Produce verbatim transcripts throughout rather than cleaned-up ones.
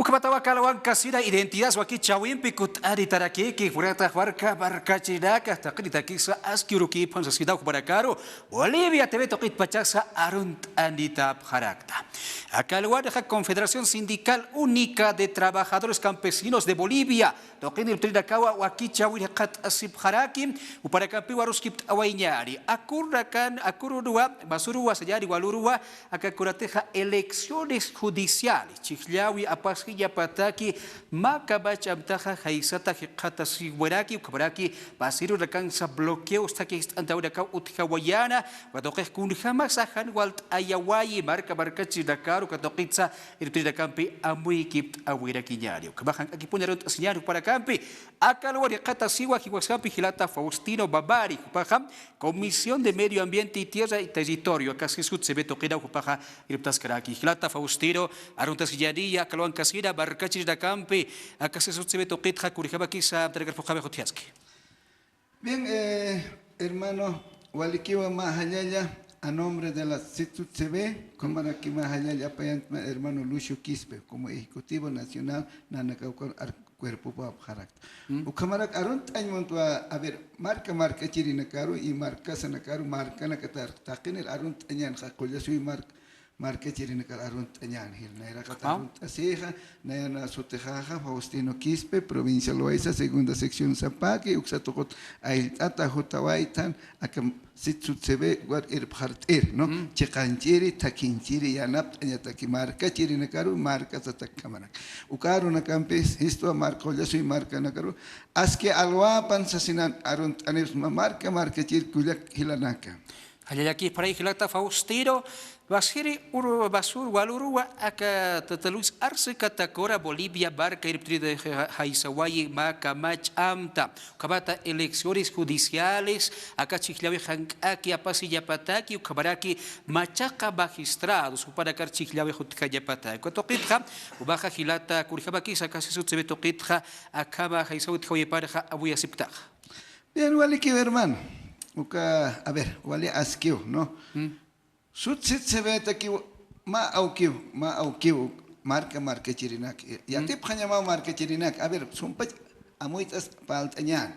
Ukhamatawa aka alwankasina Identidades wakichäwimpi kutt'anitarakïki, jupanakax marka markachirinaka taqinitakisa aski urukïpan sasinaw jupanakaru Bolivia T V tuqitpachasa arunt'anitapxarakta. Aka alwanxa Confederación Sindical Única de Trabajadores Campesinos de Bolivia tuqin irptirinakawa wakichäwir jikxatasipxaraki, jupanakampiw aruskipt'awayañäni. Akurnakan, akurunwa, masuruwa sañäni, waluruwa, aka kunatixa elecciones judiciales chhijllawi apasiñapataki mä kamach amtaxa jaysata jikxatasiwiraki, ukhamaraki masirunakansa bloqueos thakhi jist'antäwinakaw utjawayäna, uka tuqix kunjamasa jan walt'ayawayi marka markachirinakaru, uka tuqitsa irptirinakampi amuykipt'awirakiñäni. Ukhamax jank'akipuni arunt'asiñäni jupanakampi. Aka alwan jikxatasiwa jiwaskampi jilata Faustino Mamani, jupaxa Comisión de Medio Ambiente y Tierra y Territorio, aka C S U C B tuqinaw jupaxa irptaskaraki. Jilata Faustino, aruntasiñäniya aka alwankasina markachirinakampi, aka C S U C B tuqitxa kunjamakisa amtanakar phuqhami utjaski. Bien, eh, hermano, walikiwa mä jallalla, a nombre de la C S U C B, ukhamaraki mä jallalla apayantma hermano Lucio Quispe, como ejecutivo nacional, nanakaw cuerpo pap jarak. Mm. Ukhamarak arunt'añ muntwa, a ver, marka markachirinakaru y markasanakaru, markanakatar taqinir arunt'añänxa, qullasuy mark-, markachirinakar arunt'añän jil, nayraqat arunt'asixa, nayana sutixaxa Faustino Quispe, provincia Loaiza, segunda sección Sapaqui, uksa tuqut ayllt'ata jutawaytan, aka C S U C B war irpxart'ir, ¿no? Mm. Chiqanchiri, thakinchiri, yanapt'añataki markachirinakaru, markasatakamanak. Uka arunakampis, jistwa marka, qullasuy markanakaru, aski alwapan sasinan arunt'anipsma marka, markachir kullak jilanaka. Jallallakipxaray jilata Faustino, masiri uru, masur waluruwa aka tata Luis Arce Catacora Bolivia marka irptiri de ja-, jaysawayi mä kamach amta. Ukhamata elecciones judiciales, aka chhijllawi jank'aki apasiñapataki, ukhamaraki machaqa magistrados, jupanakar chhijllawi jutjañapataki. Uka tuqitxa, umaxa jilata kunjamakisa aka C S U C B tuqitxa, akhama jaysaw utjawayipanxa amuyasipktaxa. Bien, walikiw hermano. Uka, a ver, wali askiw, ¿no? Mm. Sut sitsibetakiw, mä awkiw, mä awkiw, marka markachirinak. Mm. Yatipxañamaw markachirinak. A ver, sumpach amuyt'as palt'añän.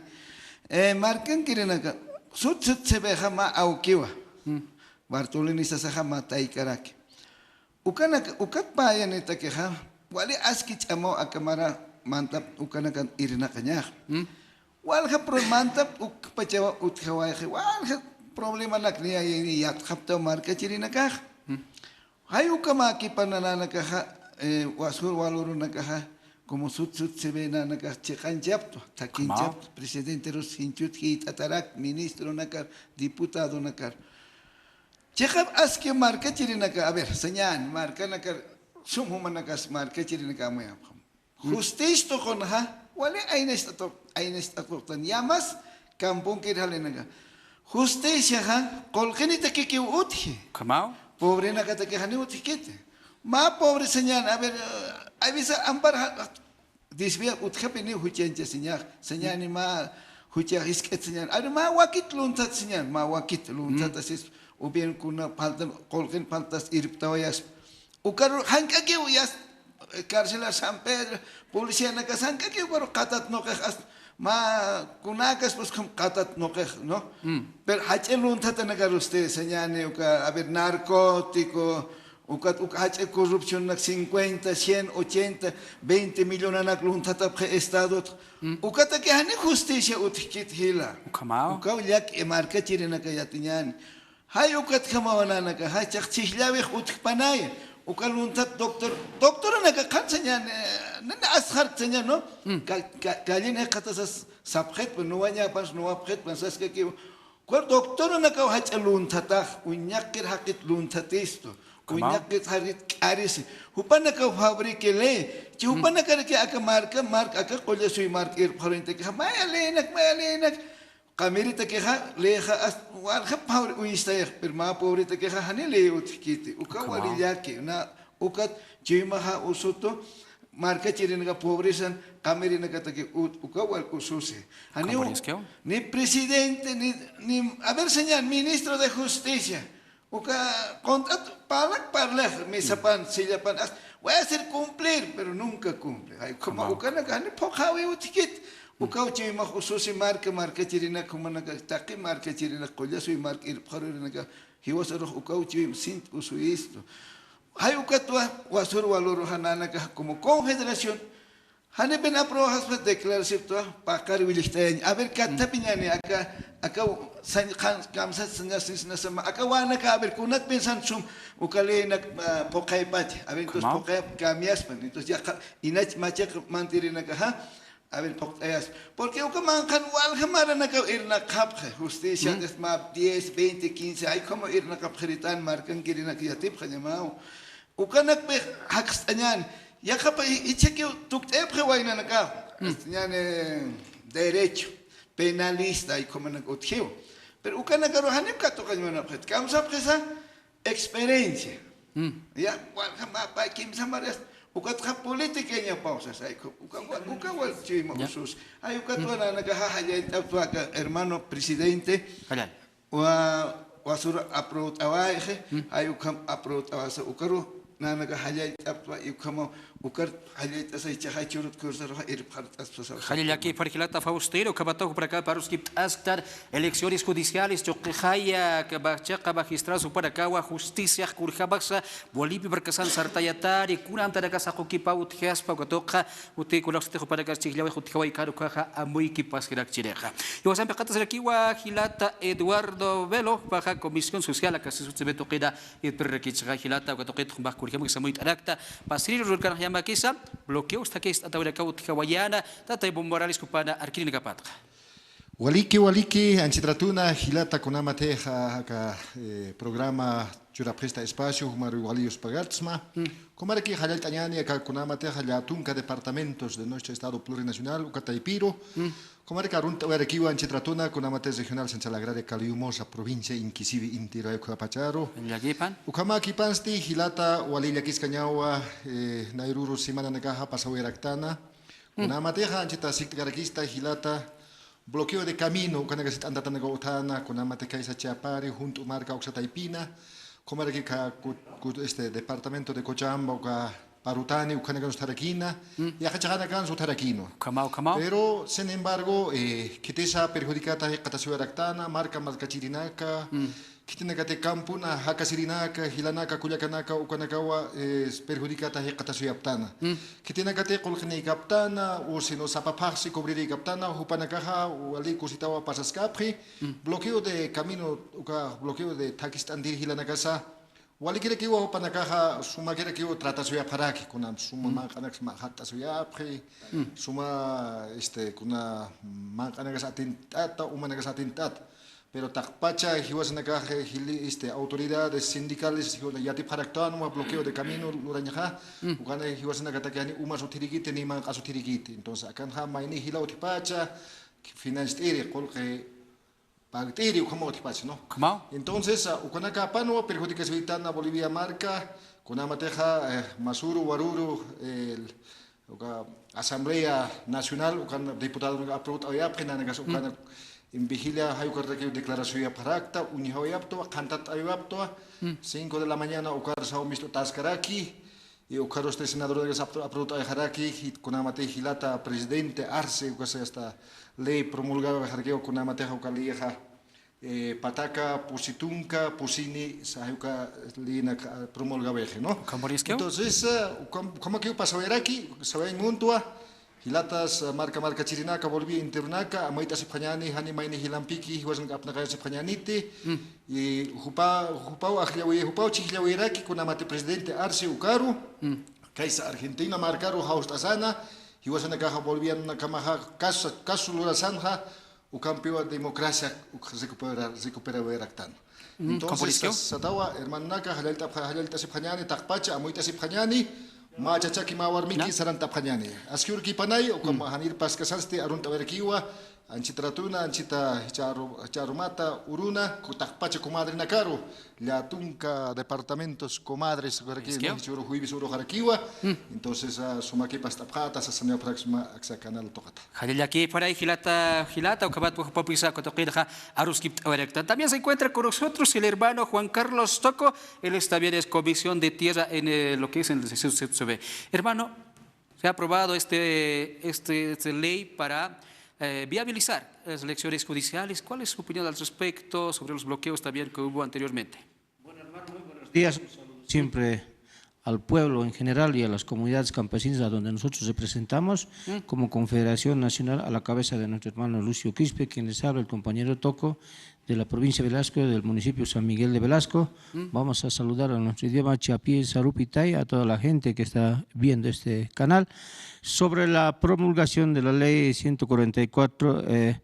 Eh, markankirinaka, sut sitsibexa mä awkiwa. Mm. Bartolini sasaxa mä taykaraki. Ukanak, ukat payanitakixa, wali aski ch'amaw aka mara mantap ukanakan irnaqañax. Mm. Walja pro-, mantap ukpachawa utjawayxi, walja problemanak ni, ni yatxaptaw markachirinakax. Mm. Jay uka mäkipananakaxa, eh, wasur walurunakaxa, como sut sut sibenanakax chiqanchaptu, thakinchaptu, presidente rus sinchut jit'atarak, ministronakar, diputadonakar. Chiqap aski markachirinaka, a ver, sañäni, markanakar, sum jumanakas markachirinaka amuyapxam. Mm. Justicia tuqunxa, wali aynacht'atuq, aynacht'atuqtan, yamas kampunkir jalinaka. Justiciaxa, qullqinitakikiw utji. Ukhamaw. Pobrenakatakixani utjkiti. Mä pobre sañäni, a ver, eh, a veces ampar ja-, desvía utjapiniw juchañchasiñax, sañäni mä juchax jisk'at sañäni. Ari mä wakit lunthat sañäni, mä wakit lunthat asis, o bien kuna falta, qullqin faltas irptawayas. Ukaru jank'akiw yas, carcela San Pedro, policianakas jank'akiw ukaru qatat nuqix as, mä kunakas pues como qatat nuqix, ¿no? Mm. Pero jach'a lunthatanakar usted sañäni uka, a ver, narcótico, ukat uka jach'a corrupcionanak cincuenta, cien, ochenta, veinte millonanak lunthatapxi estadot. Mm. Ukataki jani justicia utjkit jila. Ukhamaw. Ukaw llakiy markachirinaka yatiñäni. Jay ukatjamawananaka, jay chaq chhijllawix utjpanaya. Uka lunthat doctor, doctoranaka qhan sañäni, eh, nana asxark sañäni, ¿no? Mm. Ka-, ka-, kallin jikxatasas sapxitpa, nuwañapas, nuwapxitpa, saskakiw. Uka doctoranakaw jach'a lunthatax, uñaqir jaqit lunthatistu, ukhamaw, uñaqir jaqit k'arisi. Jupanakaw fabrique ley, chi, mm, jupanakaraki aka marka, marka, aka qullasuy marka irpxaruñtakixa, maya leynak, maya leynak. Qamiritakixa, leyxa, as-, walja fabri-, uñstayax, pero mä pobretakixa, jani ley utjkiti. Uka, ukhamaw, wali llaki, na, ukat, chuymaxa usutu, markachirinaka pobresan, qamirinakataki ut-, uka wal ususi. Janiw, ukhamaw, iskiw, ni presidente, ni, ni, a ver, sañäni, ministro de Justicia. Uka qunt'at parlak parlax, misapan, sillapan, as-, Voy a hacer cumplir, pero nunca cumple. Ay, como ukanaka jani phuqhäwi utjkit. Ukaw chuymax ususi marka, markachirinak, jumanaka taqi markachirinak, qullasuy marka, irpxarurinaka, jiwasarux ukaw chuym sint usuyistu. Jay ukatwa, wasur waluru jananaka, como confederación, janipin aprobaspa declarasiptwa, paqar willijtayañ. A ver, katapiñani, aka, aka sañ, qan, kamsat sañas, sisnasama, aka wanaka, a ver, kunatpin san sum, uka leynak, ah, phuqhaypati. A ver, entonces, phuqhayap, cambiaspan. Entonces, ya, inach machaq mantirinaka, ja. A ver, phuqt'ayas. Porque uka manqhan walja maranakaw irnaqapxi, justicia, mm, es más diez, veinte, quince, ay, como irnaqapxiritan, markankirinak yatipxañamaw. Ukanakpix jakst'añäni. Yaqhapa i-, ichhakiw tukt'ayapxi waynanakaw. Mm. Ist'añäni derecho, penalista, ay, como nak utjiw. Pero ukanakaru janip katuqañ munapxit. Kamsapxisa, experiencia. Mm. Ya, walja mä pä kimsa maras, ukatxa politicañapaw sas, ay, uka, uka, uka wal chuyma usus. Ay, ukatwa nanakaxa jallayt'aptwa aka hermano presidente. Jallall. Wa, wasur aprobt'awayxi, mm, ay, ukham aprobt'awasa, ukaru nanaka jallayt'aptwa, y ukhamaw, ukar jallayt'asa, ichaxa churut kursaruxa irpxart'aspa. Jallallakipar jilata Faustino, ukhamataw jupanakax paruskipt'asktan elecciones judiciales, chuqixaya, kamachaqa magistrados jupanakawa justiciax kurjamasa, Bolivia markasan sartayatari, kuna amtanakax saqukipaw utjaspa, ukatuqa, uti kunaksatix jupanakax chhijllawix utjaway kän ukaxa amuykipasirakchirixa. Jiwasampi qhatasirakiwa jilata Eduardo Velo, jupaxa Comisión Social, aka sisutsi tuqina irpirirakichxa jilata, uka tuqit jumax kurjamasa amuyt'arakta, pasiriru rurkanxayamakisa, bloqueos thakist'atawinakaw utjawayäna, tata Evo Morales jupana arkirinakapatxa. Waliki, waliki, anchit ratuna, jilata, kunamatixa aka, eh, programa churapxista espacio, jumaru wali yuspagartsma. Mm. Kumaraki jallallt'añäni aka kunamatixa llätunka departamentos de nuestro estado plurinacional, uka taypiru. Mm. Kumaraki arunt'awayarakiwa anchit ratuna, kunamati regional central agraria Caluyumosa, provincia Inquisivi, intiru ukhapacharu. Llakipan. Ukhamäkipansti, jilata, wali llakiskañawa, eh, nayrüru semananakaxa pasawayaraktana. Mm. Kunamatixa anchita sikt'karakista jilata, bloqueo de camino, ukanaka sit'antatanaka utjäna, kunamati kaysa Chiapari, Junt'u marka uksa taypina, kumaraki ka, ku, ku, este, departamento de Cochabamba, uka Parutani, ukanakan utjarakïna, mm, yaqha chiqanakan utjarakïnwa. Ukhamaw, ukhamaw. Pero, sin embargo, eh, khitisa perjudicata jikxatasiwayaraktana, marka, markachirinaka, mm. Khitinakati campona jakasirinaka, jilanaka, kullakanaka, ukanakawa, eh, perjudicata jikxatasuyaptana. Mm. Khitinakati qullqinïkaptana, o si no sapa phaxsi cubrirïkaptana, jupanakaxa wali kusitawa pasaskapxi, mm, bloqueo de camino, uka bloqueo de thakist'antir jilanakasa, walikirakiwa jupanakaxa sumakirakiw tratasuyapxaraki, kuna suma, mm, manq'anakas mä jaqt'asuyapxi, mm, suma, este, kuna manq'anakas atint'ata, umanakas atint'ata. Pero taqpacha jiwasanakax, eh, jili, este, autoridades sindicales, jiwa-, yatipxaraktänwa bloqueo de camino lurañaxa, mm, ukana jiwasanakataki ni umas utjirikiti, ni manq'as utjirikiti. Entonces, akanxa mayni jila utjpacha, finanzt'iri, qullqi pagt'iri, ukhama utjpacha, ¿no? Ukhamaw. Entonces, ah, ukanakapanwa perjudicasiwaytana Bolivia marka, kunamatixa, eh, masüru, warüru, el, uka Asamblea Nacional, ukan diputado aprobt'awayapxi, nanakas, mm, ukan en vigilia, jay ukartakiw declarasuyapxarakta, uñjawayaptwa, qhantat'awayaptwa, mm, cinco de la mañana, ukar saw mist'u taskaraki, y ukarusti senadornakas apro-, aprobt'awayxaraki, y kunamati jilata presidente Arce, ukasa hasta ley promulgawayxarakiw, kunamatixa uka leyxa, eh, pataka pusi tunka pusini, sa, jay uka leynak, ah, promulgawayxi, ¿no? Ukham puriskiw. Entonces, eh, ukham, ukhamakiw pasawayaraki, sawayañ muntwa, jilatas, eh, marka, markachirinaka, Bolivia enteronaka, amuyt'asipxañäni, jani mayni jilampiki, jiwasanaka apnaqayasipxañäniti, mm, y jupa, jupaw ajllawi, jupaw chhijllawiraki, kunamati presidente Arce ukaru, mm, kaysa Argentina markaru jawst'asana, jiwasanakaxa bolivianakamaxa caso, caso lurasanxa, ukampiwa democracia uk recupera-, recuperawayraktan. Mm, entonces, sas-, satawa, hermanonaka, jallallt'apxa-, jallallt'asipxañäni, taqpacha, amuyt'asipxañäni, mä chachaki, mä warmiki, sarantapxañäni. Aski urkipanay, ukam, mm, janir paskasansti, arunt'awayarakiwa, Anchita ratuna, anchita jichharu-, jichharumata, uruna, ku-, taqpacha comadrenakaru, llatunka departamentos comadres, ¿Es que? Jichhüru jueves uruxarakiwa. Mm. Entonces, ah, sumakipast'apxäta, sasaniwa próxima aksa canal tuqita. Jallallakipxaray jilata, jilata, ukhamat wajpapisa, uka tuqinxa aruskipt'awarakta. También se encuentra con nosotros el hermano Juan Carlos Toco, él es también es comisión de tierra en, eh, lo que es en el C C C B. Hermano, se ha aprobado este, este, este ley para, eh, viabilizar las elecciones judiciales. ¿Cuál es su opinión al respecto sobre los bloqueos también que hubo anteriormente? Bueno, hermano, muy buenos días. Un saludo siempre al pueblo en general y a las comunidades campesinas a donde nosotros representamos Mm. como Confederación Nacional a la cabeza de nuestro hermano Lucio Quispe, quien les habla, el compañero Toco, de la provincia de Velasco, del municipio San Miguel de Velasco. Mm. Vamos a saludar a nuestro idioma chapié sarupitay, a toda la gente que está viendo este canal. Sobre la promulgación de la ley ciento cuarenta y cuatro, eh,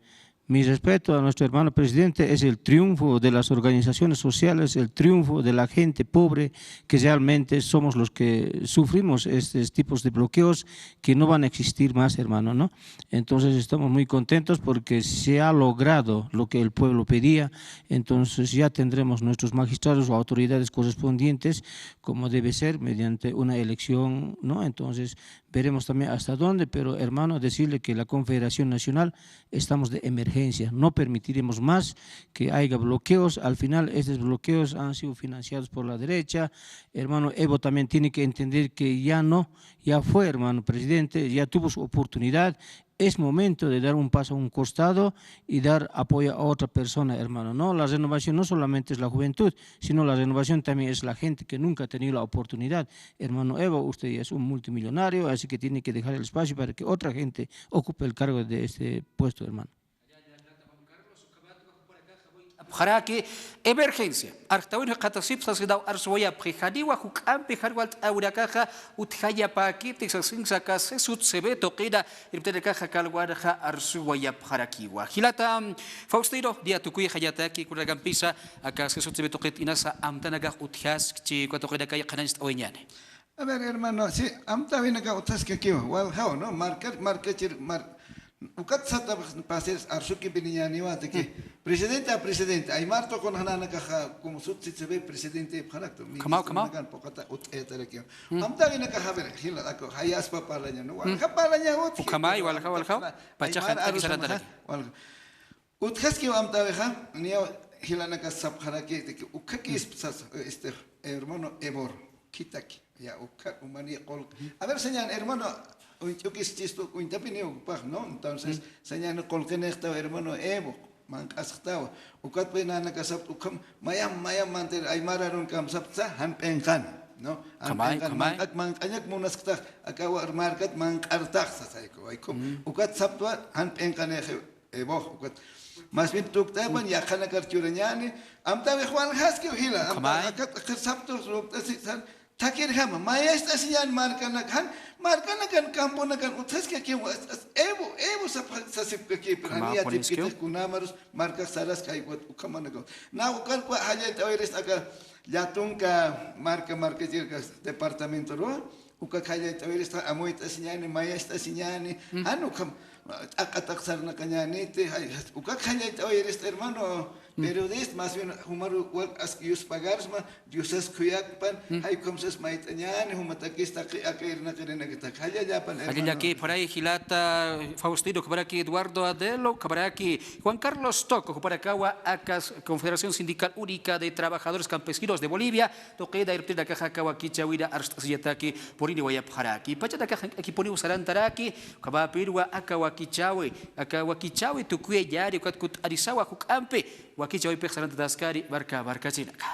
mi respeto a nuestro hermano presidente, es el triunfo de las organizaciones sociales, el triunfo de la gente pobre, que realmente somos los que sufrimos estos tipos de bloqueos que no van a existir más, hermano, ¿no? Entonces estamos muy contentos porque se ha logrado lo que el pueblo pedía. Entonces ya tendremos nuestros magistrados o autoridades correspondientes, como debe ser, mediante una elección, ¿no? Entonces veremos también hasta dónde, pero, hermano, decirle que la Confederación Nacional estamos de emergencia. No permitiremos más que haya bloqueos. Al final, estos bloqueos han sido financiados por la derecha. Hermano Evo también tiene que entender que ya no, ya fue, hermano presidente, ya tuvo su oportunidad. Es momento de dar un paso a un costado y dar apoyo a otra persona, hermano. No, la renovación no solamente es la juventud, sino la renovación también es la gente que nunca ha tenido la oportunidad. Hermano Evo, usted ya es un multimillonario, así que tiene que dejar el espacio para que otra gente ocupe el cargo de este puesto, hermano. Apxaraki, emergencia. Arstawin jikxatasipsa sinaw arsuwayapxi, janiwa juk'ampi jan walt'äwinakaxa utjañapäkiti sasinsa aka C C C B tuqina irptinakaxa kalwanxa arsuwayapxarakiwa. Jilata Faustino, niya tukuyxañataki kunakampisa aka C C C B tuqit inasa amtanakax utjaskchi uka tuqinakay qhanañcht'awayañäni. A ver, hermano, sí, amtäwinakax utjaskakiwa, waljaw, ¿no? Markar, markachir, mar-, ukat sata pasir arsukipiniñäniwa, de que Mm. presidente a presidente, aymar tuqin nanakaxa, como sutsi se ve presidente, pxaraktu, Ukhamaw, ukhamaw. Ministro nakan puqata ut'ayatarakiwa. Mm. Amtäwinakax, a ver, jila, ako, jayaspa parlaña, ¿no? Mm. Walja parlaña, utji, Ukhamay, pero walja, walja. Aymar Pachaxa arusunxa, sarantaraki. Walja. Utjaskiw amtäwixa, niya jilanakas sapxaraki, de que ukhakisp sas, este, hermano Evor, khitaki, ya ukha, umani qulq. A ver, sañäni, hermano, uñt'ukis chistu, uñtapiniw pax, ¿no? Entonces, sañäni qulqinixtaw, hermano Evo, manq'asxtaw. Ukatpï nanakax sapxta, ukham, mayam, mayam mantir, aymar arun kamsapxta, jan p'inqan, ¿no? Jan Ukhamaw, p'inqan, ukhamaw. Manq'ak, manq'añak munasktax, aka markat manq'artax, sasayku, wayku. Mm. Ukat sapxtwa, jan p'inqanixi. Evox, ukat. Más bien tukt'apan yaqhanakar churañäni, amtäwix waljaskiw jila, amta Ukhamaw. Akat, akat sapxtux, tukt'asi, san, thakirjama, mayacht'asiñäni markanakan, markanakan, camponakan, utjaskakiw, as, as, Evo, Evo sapxa, sasipkaki, pero Ukhamaw, janiya polinskiw. Tipkitix kunjämarus, markax saraskay, ukat, ukhamanakaw. Na, ukat, uka, jallallt'awayirist aka, llatunka, marka, markachirka, departamentoruwa, Uka jallallt'awayirista, amuyt'asiñäni, mayacht'asiñäni, Mm. jan ukham, t'aqataq sarnaqañäniti, jay, uka jallallt'awayirista, hermano, Mm. periodista, más bien, jumaru wal ask Dios pagarsma, Diosas khuyakpan, Mm. jay ukham sas mayt'añäni, jumatakista, qi, aka irnaqirinakataki, jallallapan, hermano. Jallallakipxaray jilata Faustino, ukhamaraki Eduardo Adelo, ukhamaraki Juan Carlos Toco, jupanakawa aka Confederación Sindical Única de Trabajadores Campesinos de Bolivia, tuqina irptinakaxa aka wakichäwina arst'asiñataki puriniwayapxaraki. Pachanakax jank'akipuniw sarantaraki, ukhamäpinwa aka wakichäwi, aka wakichäwi tukuyañäni ukat kutt'anisawa juk'ampi, wakichäwipix sarantataskani marka, markachinaka.